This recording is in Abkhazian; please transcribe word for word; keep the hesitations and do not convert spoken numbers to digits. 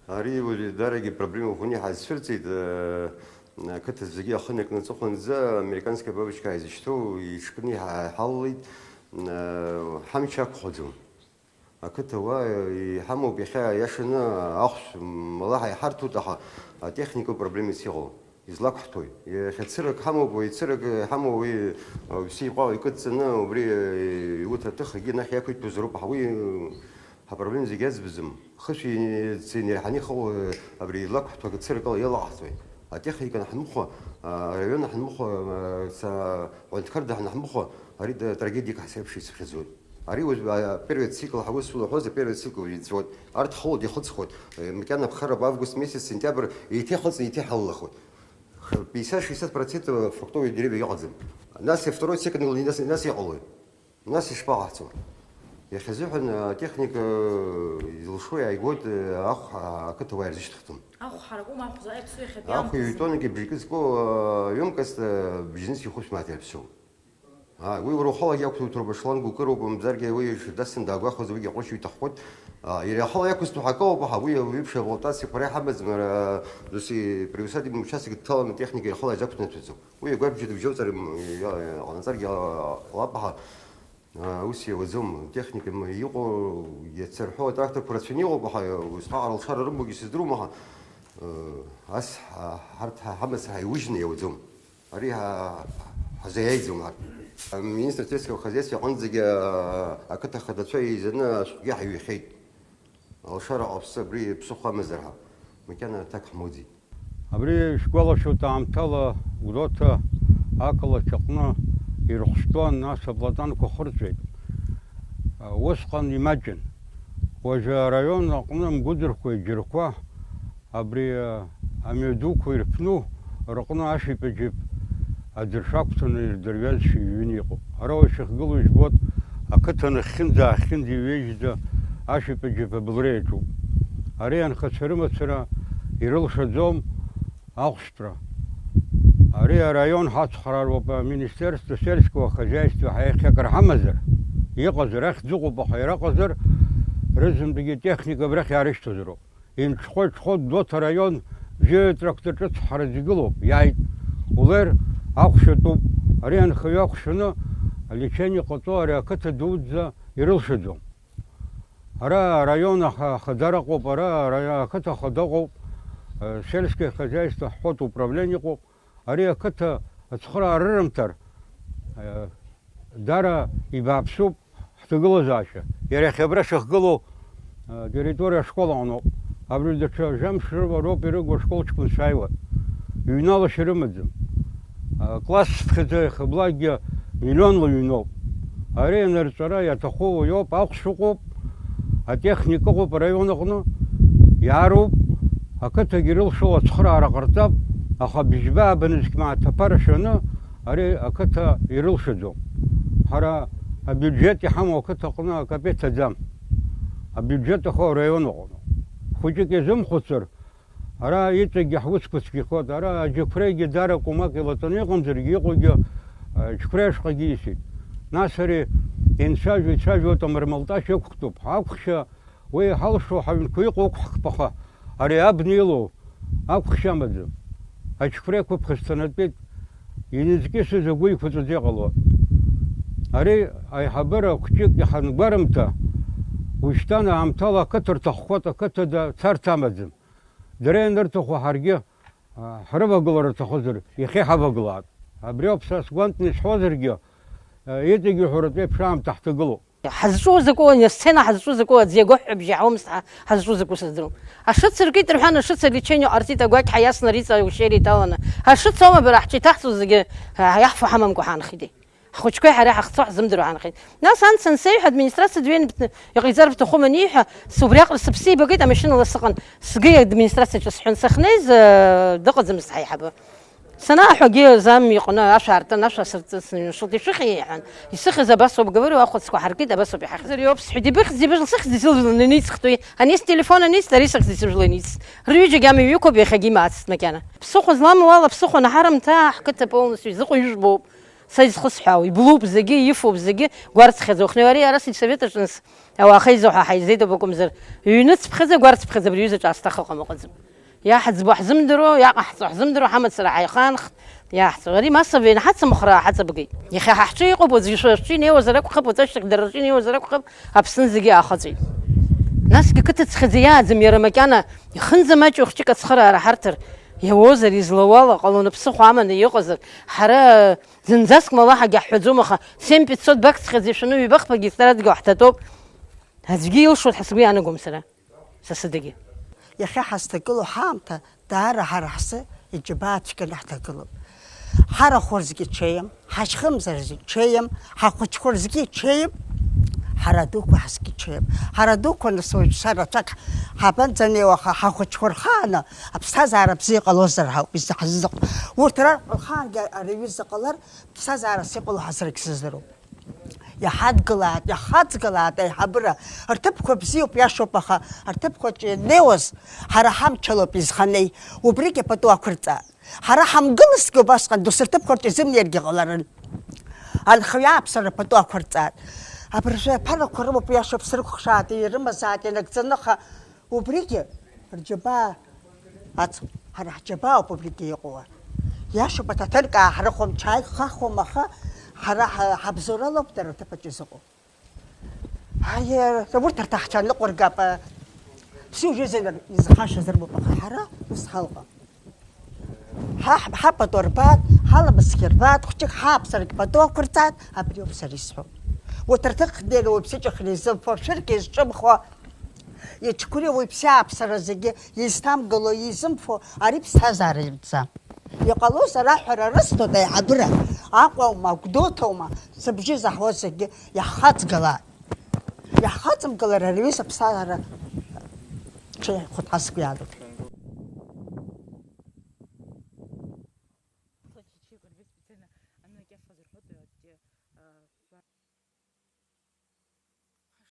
Ари уажәы дарагьы проблема ӷәӷәаны иҳазцәырҵит, э, ақыҭа зегьы ахы накны аҵыхәанӡа американская бабочка ҳаизышьҭоу иҽкны иҳа-, иҳалалеит, э, ҳамч ақәхәаӡом. Ақыҭа уаа иҳамоуп иахьа, иашаны ахәшә мала ҳаиҳарҭоит, аха атехникатә проблемеиц иҟоу излақәҳҭои? Иахьа цырак ҳамоуп, уи цырак ҳамоу, уи, э, уаҩ иҟәаҟәа икыдҵаны убри, э, иуҭа аҭыхгьы анахь иақәиҭтәызароуп, аха уи, э, ҳапроблема зегь аӡбаӡом. Хышә инеирҳаны ихоу, э, абри илақәҳҭуа цыракыла иалаҟаҳҵоит. Атехника анҳамыхәа, а, араион анҳамыхәа, а, са-, аҳәынҭқарра анҳамыхәа, ари д-, трагедиак ҳасеиԥш ицыԥхьаӡоит. Ари уажә, а, первый цикл ҳаус улаҳәозар, первый цикл уажә инҵәоит. Арҭ хылоит, ихыҵхоит. Э, макьана аԥхарроуп август месяц, сентиабр еиҭа ихыҵны, еиҭа иҳалалахоит. Пятьдесят-шестьдесят процентов фруктовые деревья иҟаӡам. Нас и второй цикл, нас, нас иҟалои? Нас ишԥаҟаҳҵо? Иахьазыҳәан атехника, э, изылшо иааигоит, э, ахә ҳа-, ақыҭауаа ирзышьҭыхӡом. Ахә ҳаракума, ахә за-, иаԥсоу иахьатәи Ахә аамҭазы? Ҩ-тоннак ибжакы зку, э, ҩымк азҭа бжьныз ихәышә маҭ иаԥсоу. Аа, уи уара ухала иақәтәоу ҭоурба шлангу кыроуп, мамзаргьы уи шәдасны даагәахәаз уигьы аҟәышьҩы иҭаххоит. Аа, иара ихала иақәызҭәу ҳакы ауп, аха уи уиԥшьа аплантациақәа ара иҳамаӡам, ара, досу приусадебный участок дҭаланы техника ихала изақәнаҭәаӡом. Уи агәабжьа дыбжьоуҵар, м, иа-, ҟанаҵаргьы ала-, ҟалап, аха, аа, ус иауаӡом. Техника м, иҟоу, иацы рҳәо атракторқәа рацәаны иҟоуп, аха усҟак алшара рымоугьы сыздыруам, аха, э, ас ҳа-, ҳарҭ ҳа-, ҳамацара ҳаиужьны иауаӡом. Ари ҳа-, ҳазеиааиӡом ҳарҭ. Аминистр сельского хозяйства иҟынӡагьы, а, ақыҭа хадацәа еизаны ашәҟәгьы ҳаҩхьеит. Алшара ҟаԥсы абри ԥсыхәа амазар ҳәа. Макьана аҭак ҳмоуӡеит. Абри шәгәалашәоит, аамҭала Гәдоуҭа ақалақь аҟны ирыхәшәтәуан, нас аплатанқәа хырҵәеит. Усҟан имаҷын. Уажәы араион аҟны Мгәыӡырхәа иџьарқәа абри, а, амҩадуқәа ирԥну рҟны ашәиԥаџьаԥ аӡырш ақәҵаны ирдырҩазшәа иҩны иҟоуп. Ара уашьахгылоу ижәбоит, ақыҭа нахьхьынӡа-аахьхьынӡа иҩежьӡа ашәиԥаџьаԥ абылра иаҿуп. Ари анхацәа рымацара ирылшаӡом ахәшәтәра. Ари араион ҳацхраароуп, аминистерство сельского хозяйства ҳәа иахьа акыр ҳамазар, иҟазар, ахьӡ ыҟоуп, аха иара ыҟазар, рызынтәыгьы техника абрахь иаарышьҭызароуп. Инҽхәа-ҽхәа Гәдоуҭа араион жәаҩа трактор ҿыц ҳараӡә игылоуп, иааит. Улер ахәшә атәуп, ари анхаҩы ахәшәаны алечение ҟаҵо ари ақыҭа дуӡӡа ирылшаӡом. Ара араион аха-, ахадара ыҟоуп, ара, ара ақыҭа ахада ыҟоуп, э, сельское хозяйство ҳҳәоит, управление ыҟоуп. Ари ақыҭа ацхыраара рырымҭар, э, дара ибааԥсуп ҳҭагылазаашьа. Иара иахьа абра шәахгылоу, э, территориа ашкол аҟноуп. Абри даҽа жәамш рыла роуп ирыгу ашкол ҷкәынцәа ааиуа. Ҩналашьа рымаӡам. Э, класс ԥхьаӡа иахьабалакгьы миллионла ҩноуп. Ари анырҵәара иаҭаху уаҩоуп, ахәшә ыҟоуп, атехника ыҟоуп араион аҟны, иаароуп, ақыҭагьы ирылшо ацхыраара ҟарҵап, аха быжьба-ааба нызқь мааҭ аԥара шәаны ари ақыҭа ирылшаӡом. Ҳара абиуџьет иҳамоу ақыҭа аҟны акапеи ҭаӡам. Абиуџьет ахоу араион аҟны. Хәыҷык иазымхәыцыр, ара иҵегьгьы ҳусқәа цәгьахоит, ара аџьықәреигьы дара кәмак илатәаны иҟамзаргьы, иҟоугьы, а, аџьықәреи ашҟагьы исит. Нас ари инцәажәо, ицәажәо атамармалташь ықәхтәуп. Ҳақәхьа уи иҳалшо ҳаҩнқәа иҟоу ықәҳхп, аха ари абна илоу ақәхьа амаӡам. Аџьықәреиқәа ԥхасҭанатәеит, инызкьысыз агәы еиқәаҵәаӡа иҟало. Ари аиҳабыра хәҷык иҳангәарымҭа, ушьҭан аамҭала ақыҭа рҭаххоит, ақыҭа да-, царҭа амаӡам. Дара ианырҭаху ҳаргьы, а, ҳрывагылар рҭахызар, иахьа иҳавагылаат. Абри ауп са сгәанҭаны исҳәозаргьы, а, иҵегьы иҳәаратәы еиԥш аамҭа ҳҭагылоуп. Ҳазҿу закәу, ани асцена ҳазҿу закәу, аӡы иагәыҳәҳәабжьы иаҳауам, сҳа-, ҳазҿу закәу сыздыруам. Ашыцыркит рҳәан, ашыцыр лечение ҟарҵеит, агәақь ҳаиасны риҵа ушьеира иҭаланы. Ашыцоума бара ҳҿиҭаҳҵо зегьы, а, иаҳфо ҳамамкәа ҳаанхеитеи? Ҳхәыҷқәеи ҳареи ҳахцо ҳзымдыруа ҳаанхеит. Нас анс ансеиҳәа, администрациа дҩеин бт-, иҟаиҵар бҭахума аниҳәа, субриаҟара сыԥсы еибакит, амашьынала сыҟан, сгьы администрациаҿы сҳәан, сахьнеиз, э, дыҟаӡамызт ҳаиҳабы. Санааҳәагьы, зам иҟны ашә аартын, ашә асырҵысны иҩнашылт, ишәыхьи, иҳәан. Исыхьыз абасоуп, говорю, ахәыцқәа ҳаркит, абасоуп иҳахьзар, иоуп, сҳәеит, ибыхьӡ ибыжәла, сыхьӡ исыжәланы иныҵхтәи, ани астелефон аниҵт, ари сыхьӡ исыжәланы иныҵт. Рҩыџьагьы амҩа иқәуп, иахьагьы имаацт макьана. Ԥсыхәа зламоу ала, ԥсыхәа наҳарымҭа, ҳқыҭа полностью изыҟоу ижәбоуп. Са изхысҳәаау, иблуп зегьы, ифоуп зегьы, гәарцхьаӡа. Уахнеи уареи ара сельсовет аҿы нас ауаа хеизо ҳәа ҳаизеит агәакымзар, ҩныҵԥхьаӡа, гәарцԥхьаӡа абри аҩызаҿ аасҭахыҟам ыҟаӡам. Иаҳӡбо ҳзымдыруа, иаҟаҳҵо ҳзымдыруа, ҳамацара ҳаихаанхт, иаҳҵо. Ари массовый ианҳацымхра ҳаҵабгеит. Иахьа ҳа ҳҿы иҟоуп, уаҵәы шәа шәҿы инеиуазар акәхап, уаҵәы ашьҭахь дара рҿы инеиуазар акәхап, Аԥсны зегьы аахыҵәеит. Насгьы қыҭа цхьаӡа иааӡам иара макьана, ихынӡамаҷу хәҷык ацхыраара ҳарҭар, иауазар, излауала ҟалон, аԥсыхәа аманы иҟазар, ҳара зынӡаск ма лаҳагьы ҳҳәаӡом, аха семь пятьсот бак цхьаӡа ишәаны ҩба-хԥагьы гектар адгьыл ҳҭатәоуп. Аӡәгьы илшоит ҳәа сгәы иаанагом сара, са сыдагьы. Иахьа ҳазҭагылоу ҳаамҭа даара ҳара ҳзы иџьабаа цәгьаны ҳҭагылоуп. Ҳарахәырзгьы ҽеим, ҳашьхымзарзгьы ҽеим, ҳахәыҷқәа рзгьы ҽеим, ҳара адуқәа ҳазгьы ҽеим. Ҳара адуқәа нас уажәшьҭа рацәак ҳабанӡанеиуа, аха ҳахәыҷқәа рхааны аԥсҭазаара бзиа ҟалозар ҳауп изаҳзыҟоу. Урҭ рархәа рхаангьы ари аҩыза ҟалар, ԥсҭазаарас иҟало ҳазрагь сыздыруам. Иҳадгылааит, иҳхаҵгылааит аиҳабыра. Рҭыԥқәа бзиоуп, иашоуп, аха рҭыԥқәаҿы ианнеиуаз, ҳара ҳамчалоуп изханеи, убригьы пату ақәырҵааит. Ҳара ҳамгылазҭгьы убасҟан, досу рҭыԥқәа рҿы изымнеиргьы ҟаларын. Анхаҩы ааԥсара пату ақәырҵааит. Абыржәы аԥарақәа рымоуп, иашоуп, срыкәхшааит, ирымазааит, инагӡаны, аха убригьы рџьабаа ацуп. Ҳара ҳџьабаауп убригьы иҟоу. Иашоуп, аҭаҭынк ааҳрыхәом, чаик хахәом, аха ҳара ҳа-, ҳабзоуралоуп дара рҭыԥаҿ изыҟоу. Аиеи, урҭ рҭаҳцәа ныҟәыргап, всю жизнь изхашаз рымоуп, аха ҳара ус ҳалҟам. Ҳа ҳ-, ҳапату рбааит, ҳаламысгьы рбааит, хәҷык ҳааԥсарагь пату ақәырҵааит, абриоуп сара исҳәо. Урҭ рҭыхнеира уаҩԥсы ҿыхны изымфо, шәырк изҿымхуа, иҽқәыри уаҩԥсы ааԥсара зегьы изҭамгыло, изымфо, ари ԥсҭазаара имҵӡам. Иҟалозар аҳәара рысҭоит аиҳабыра, Аҟәа аума, Гәдоуҭа аума, зыбжьы заҳуа зегьы иаҳхаҵгылааит. Иаҳхаҵымгылар ари аҩыза аԥсҭазаара ҽеихәҭҳа сгәы иаанагоит.